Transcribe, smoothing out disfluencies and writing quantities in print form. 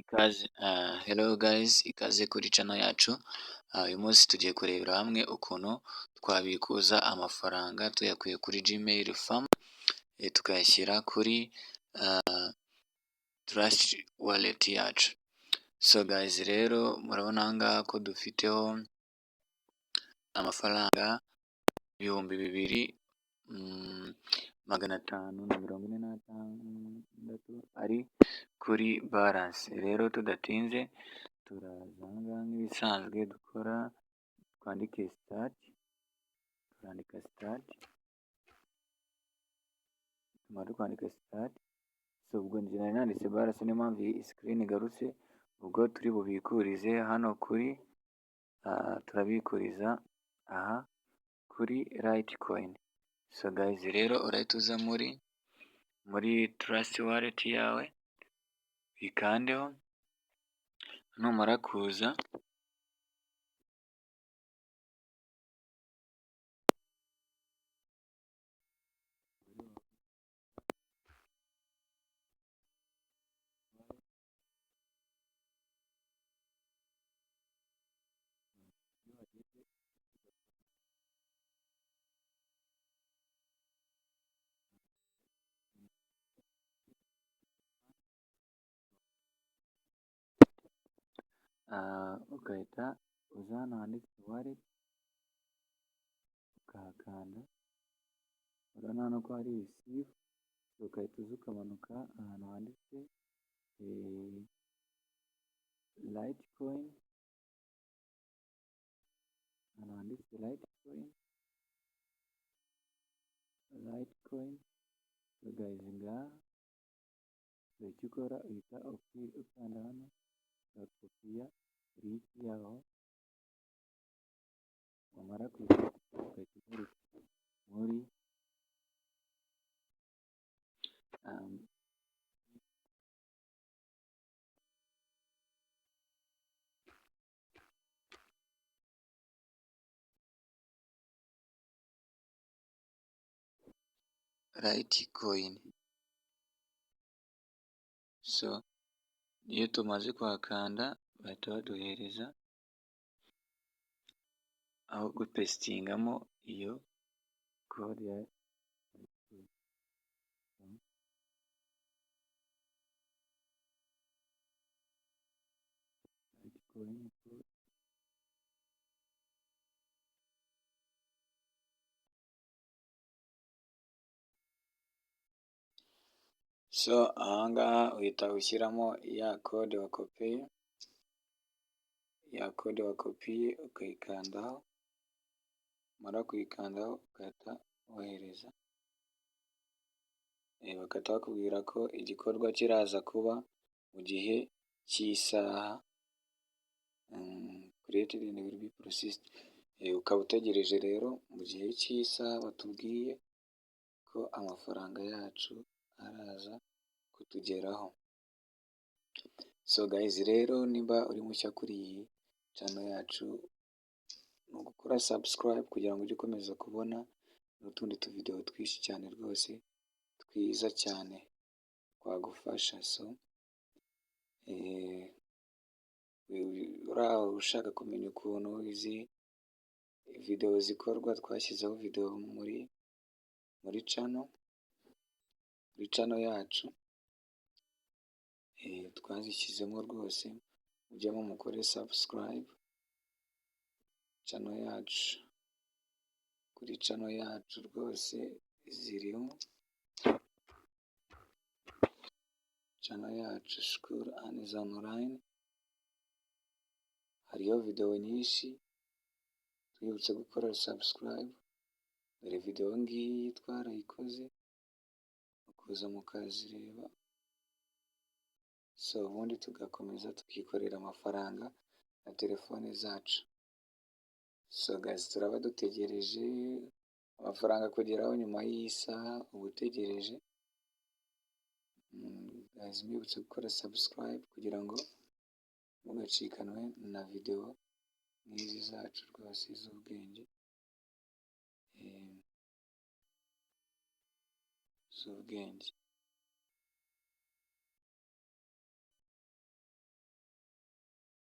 Ikaze, hello guys, ikaze kuri channel yacu. Uyu munsi tugiye kurebera hamwe ukuntu twabikuza amafaranga tuyakuye kuri Gmail Farm, tukayashyira kuri Trust Wallet yacu. So guys, rero murabona aha ngaha ko dufiteho amafaranga 2546 ari kuri balance. Rero tudatinze, turaza aha ngaha nk'ibisanzwe dukora, twandike start, turandika start, tumara kwandika start. So ubwo njye nari nanditse balance, niyo mpamvu iyi screen igarutse. Ubwo turi bubikurize hano kuri, turabikuriza aha kuri Litecoin. So guys, rero urahita uza muri Trust Wallet yawe, uyikandeho, numara kuza ugahita uza hano handitse wallet, ukahakanda. Urabona hano ko hari receive, ugahita uza ukamanuka ahantu handitse Litecoin, ahantu handitse Litecoin, Litecoin. So guys, ngaha icyo ukora, uhita ukanda hano, ugakopiya link yaho, wamara kuyikopiya ugahita ugaruka muri Litecoin. So iyo tumaze kuhakanda, bahita baduhereza aho gupesitingamo iyo code ya Litecoin. Litecoin code. So aha ngaha uhita ushyiramo ya code wakopeye, ya code wakopiye ukayikandaho, wamara kuyikandaho ugahita wohereza, bagahita bakubwira ko igikorwa kiraza kuba mu gihe cy'isaha, created and will be processed, ukaba utegereje rero mu gihe cy'isaha batubwiye ko amafaranga yacu araza kutugeraho. So guys, rero niba uri mushya kuri iyi channel yacu, ni ugukora subscribe kugira ngo ujye ukomeza kubona n'utundi tuvidewo twinshi cyane rwose twiza cyane twagufasha. So uraho ushaka kumenya ukuntu izi videwo zikorwa, twashyizeho videwo muri channel yacu, twazishyizemo rwose, mujyemo mukore subscribe channel yacu, kuri channel yacu rwose ziriho, channel yacu School and Online, hariho videwo nyinshi. Twibutse gukora subscribe. Dore videwo ngiyi twarayikoze, ukuza mukazireba. So ubundi tugakomeza tukikorera amafaranga na telefone zacu. So guys, turaba dutegereje amafaranga kugeraho nyuma y'isaha, uba utegereje. Guys, mbibutse gukora subscribe kugira ngo ntugacikanwe na videwo nk'izi zacu rwose z'ubwenge, z'ubwenge.